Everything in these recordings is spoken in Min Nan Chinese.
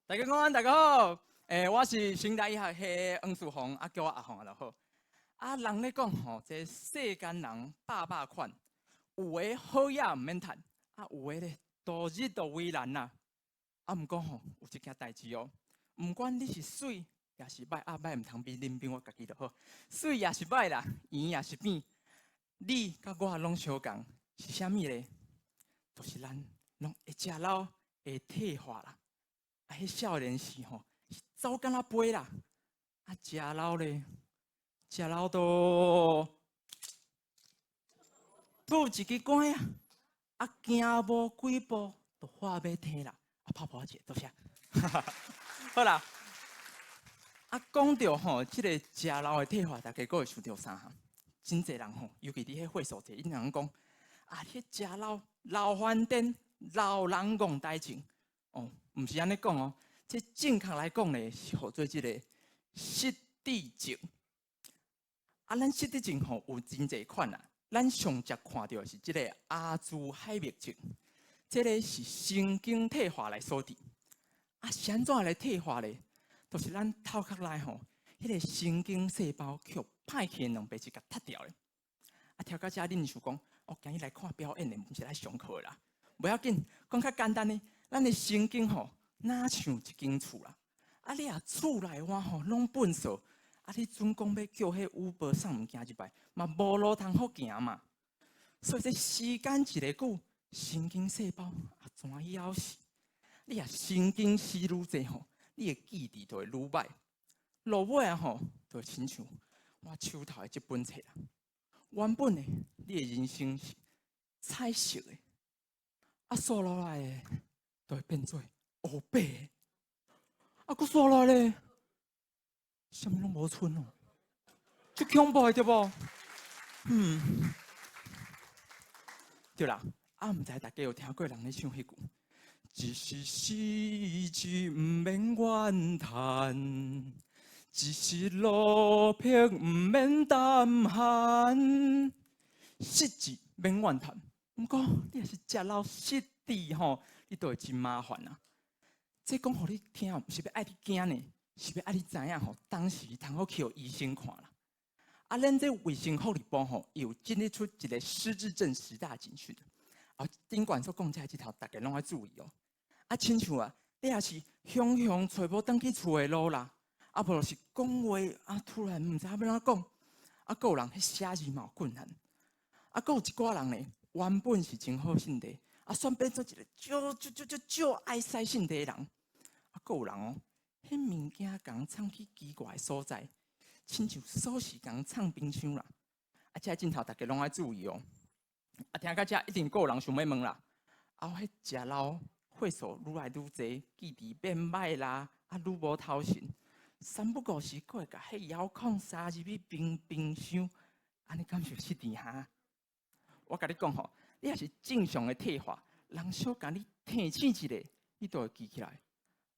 大家午安，大家好。我是成大醫學系黃樹宏，啊，叫我阿宏就好。啊，人咧講吼，這世間人百百款，有的好也毋免趁，啊，有的咧度日都為難啦。啊，毋過吼，有一件代誌哦，毋管你是媠抑是歹，啊，歹毋通比恁比我家己就好。媠抑是歹啦，圓抑是扁，你佮我攏相仝，是啥物咧？就是咱攏會食老，會退化啦。啊，彼少年時吼，是走敢若飛啦。啊，食老咧，食老都吐一支竿仔，啊，行無幾步就化欲䖙啦。啊，拍噗仔一下，多謝。好啦，啊，講著吼，這个食老的退化，大家閣會想著啥？真濟人吼，尤其佇彼歲數濟，𪜶人講啊，彼食老老番顛，老人戇呆症。哦，毋是按呢講哦，這正確來講咧，是號做這个失智症。啊，咱失智症吼有真濟款啊，咱上常看著的是這个阿茲海默症，這个是神經退化來所致。啊，是按怎來退化咧？就是咱頭殼內吼，彼个神經細胞予歹去的蛋白質共踢掉咧。啊，聽到這恁想講，哦，今日來看表演的，毋是來上課的啦。無要緊，講較簡單的，咱的神經吼，若像一間厝啦。啊，你若厝內外吼攏糞埽，啊，你準講欲叫彼 Uber 送物件入來，嘛無路通好行嘛。所以這時間一个久，神經細胞啊怎枵死？你若神經死愈濟吼，你的記憶就會愈歹。落尾啊吼，就會親像我手頭的這本冊啦。原本呢，你的人生是彩色的，啊，煞落來的就會變做烏白的，啊，閣煞落來咧，啥物攏無賰哦，足恐怖的對無？對啦，啊，毋知大家有聽過人咧唱彼句？一時失志毋免怨嘆，一時落魄毋免膽寒。失志免怨嘆，毋過你若是食老失智吼，你就會真麻煩啊。這講予你聽，毋是欲愛你驚呢，是欲愛你知影吼，當時通好去予醫生看啦。啊，咱這衛生福利部吼，有整理出一个失智症十大警訊。啊，頂懸所講這這頭，大家攏愛注意哦。啊，親像啊，你若是雄雄揣無轉去厝的路啦，啊，無就是講話啊，突然毋知影欲按怎講，啊，閣有人彼寫字嘛有困難，啊，閣有一寡人呢，原本是真好性地，啊，煞變做一个足足足足足愛使性地的人，啊，閣有人哦，彼物件共藏去奇怪的所在，親像鎖匙共藏冰箱啦。啊，這鏡頭大家攏愛注意哦。啊，聽到這一定閣有人想欲問啦。啊，彼食老歲數愈來愈濟，記憶變歹啦，啊，愈無頭神，三不五時閣會共彼遙控塞入去冰冰箱，按呢敢是失智哈？我共你講吼，你若是正常的退化，人小共你提醒一下，你就會記起來。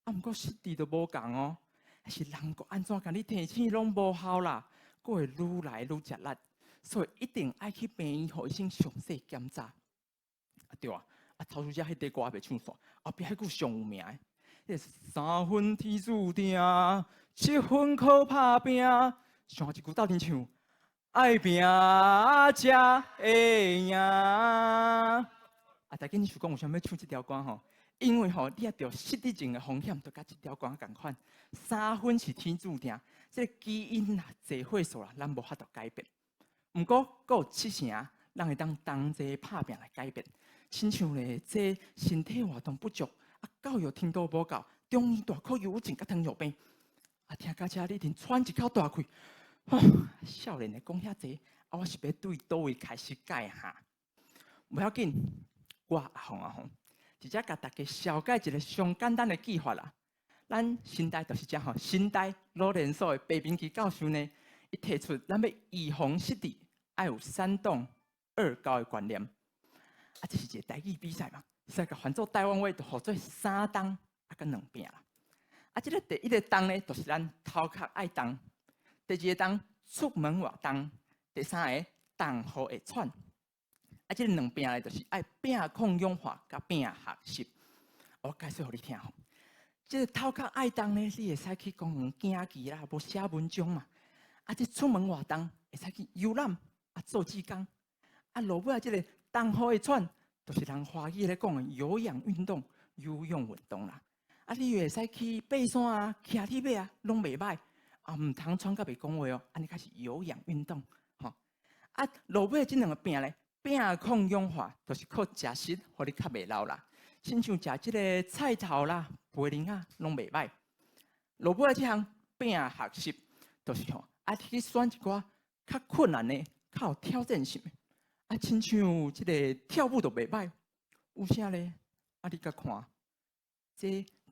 啊，毋過失智就無仝哦，彼是人閣按怎共你提醒攏無效啦，閣會愈來愈食力。所以一定愛去病院，予醫生詳細檢查。啊對啊，啊頭拄才彼塊歌猶未唱煞，後壁彼句上有名的，彼三分天注定，七分靠拍拚。上後一句鬥陣唱，愛拼才會贏。啊，大家你想講為啥物欲唱這條歌吼？因為吼，你若著失智症的風險，就佮這條歌仝款。三分是天注定，這个基因啦、濟歲數啦，咱無法度改變。毋過，閣有七成，咱會當同齊拍拚來改變。親像咧，這身體活動不足，啊，教育程度無夠，中二大顆憂鬱症佮糖尿病。啊，聽到這，你一定喘一口大氣。吼，少年的講遐濟，啊，我是欲對佗位開始改哈？無要緊，我阿宏阿宏，直接共大家紹介一个上簡單的記法啦。咱成大就是這吼，成大老連所的白明基教授呢，伊提出咱欲預防失智，愛有三動二高的觀念。啊，這是一个台語比賽嘛，所以共翻做台灣話就號做三動啊，佮兩拚啦。啊，這个第一个動呢，就是咱頭殼愛動；第二个動，出門活動；第三个動予會喘。啊，這个兩拚呢，就是愛拚抗氧化佮拚學習。我解釋予你聽吼。這个頭殼愛動呢，你會使去公園行棋啦，無寫文章嘛。啊，這出門活動會使去遊覽，啊，做志工。啊，落尾啊，這个東雨會喘，就是人華語咧講的有氧運動、有氧運動啦。啊，你會使去爬山啊、騎鐵馬啊，攏袂䆀。啊，毋通喘甲袂講話哦，按呢較是有氧運動，吼。啊，落尾這兩个餅咧，餅抗氧化，就是靠食食，予你較袂老啦。親像食這个菜頭啦、培根仔，攏袂䆀。落尾這項餅學習，就是吼，啊去選一寡較困難的、較有挑戰性的。啊，親像這个跳舞都袂䆀，有啥咧？啊，你佮看，這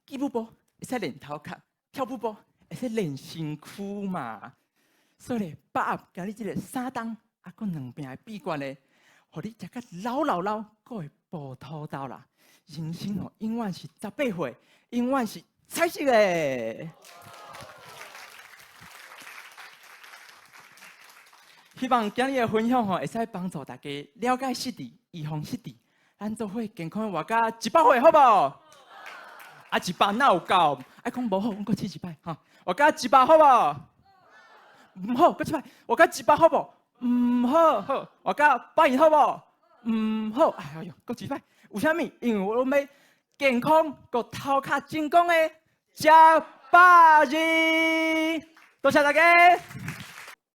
基舞步會使練頭殼，跳舞步會使練身軀嘛。所以咧，把握今日這个三冬啊，閣兩餅的秘訣咧，予你食甲老老老，閣會無肚兜啦。人生哦，永遠是18歲，永遠是彩色的。希望今日的分享吼，會使幫助大家了解失智、預防失智。咱做伙健康活到100歲，好無？啊，一百哪有夠？愛講無好，阮閣試一擺吼。活到一百好無？毋好，閣一擺。活到一百好無？毋好，好。活到120好無？毋好。哎喲，閣一擺。為啥物？因為我欲健康閣頭殼精光的食百二。多謝大家。